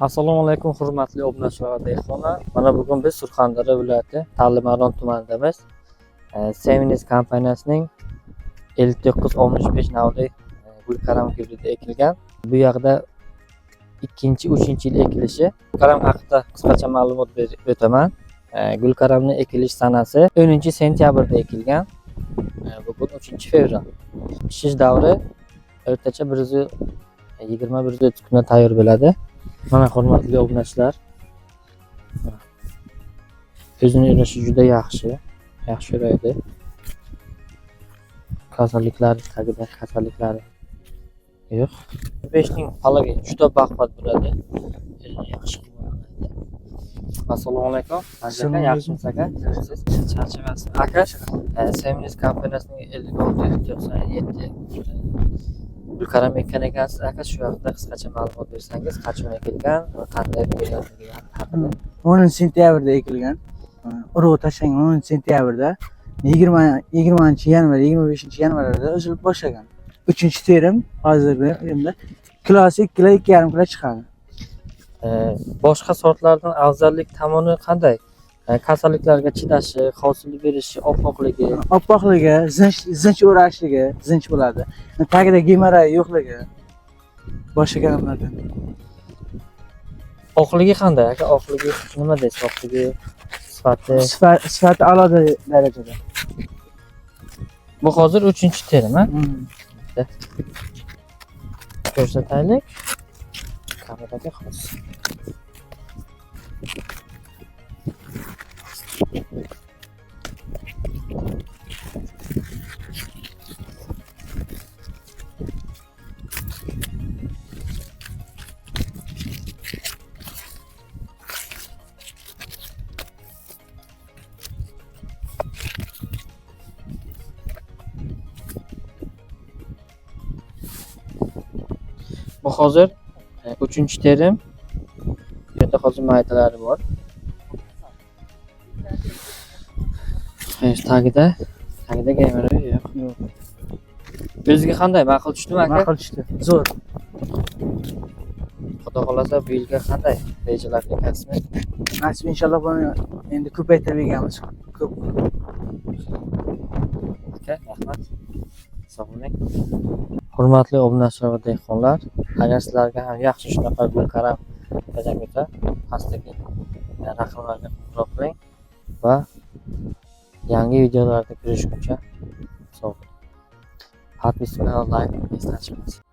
Assalomu alaykum, hurmatli obunachilar va dehqonlar. Mana bugun biz Surxondaryo viloyati Tallimaron tumanidamiz. Seminis kompaniyasining 5965 navli gulkaram gibridi ekilgan. Bu yoqda ikkinchi, uchinchi yil ekilishi. Gulkaram haqida qisqacha ma'lumot berib o'taman. Gulkaramni ekilish sanasi 10 sentyabrda ekilgan. Bugun 3 fevral. Pishish davri o'rtacha 120-130 kunda tayyor bo'ladi. Mana, hurmatli obunachilar. O'zini urashi juda yaxshi. Yaxshi uraydi. Kasalliklari tagida kasalliklari yo'q. Beshning palagi juda baquvvat bo'ladi. O'zini yaxshi himoyalaydi. Assalomu alaykum. Aka, yaxshimisiz, aka? Siz charchamayapsizmi? Aka, Seminis kompaniyasining 5697 gulkaram ekkan ekansiz, aka, shu haqida qisqacha ma'lumot bersangiz, qachon ekilgan va qanday berganligi haqida. 10 sentyabrda ekilgan. Urug' tashlangan 10 sentyabrda, 20 20 yanvar, 25 yanvarda uzilib boshlagan. 3 terim hozirgi endi kilosi 2 kilo, 2,5 kilo chiqadi. Boshqa sortlardan afzallik tomoni qanday? Kasalliklarga chidashi, hosil berishi, oppoqligi. Oppoqligi, zinch zinch o'rashligi, zinch bo'ladi. Tagida gemorroy yo'qligi boshqa karamlardan. Oqligi qanday, aka? Oqligi nima deysiz? Oqligi, sifati. Sifati a'lo darajada. Bu hozir 3 terim, a? Ko'rsataylik. Kameraga hozir. Bu hozir 3 terim. Bu yerda hozir maydalari bor. Xo'sh, tagida gemorroy yo'q. Yo'q. O'ziga qanday, ma'qul tushdimi, aka? Ma'qul tushdi. Zo'r. Xudo xolasa, bu yilga qanday rejalar ekansizmi? Nasib, inshaalloh, buni endi ko'paytirib egamiz. Ko'p. Aka, rahmat. Sog' bo'ling. Hurmatli obunachilar va dehqonlar, agar sizlarga ham yaxshi shunaqa gulkaram kerak bo'lsa, pastdagi raqamlarga qo'ng'iroq qiling va yangi videolarda ko'rishguncha sog' bo'ling. Подписка, лайк esdan chiqmasin.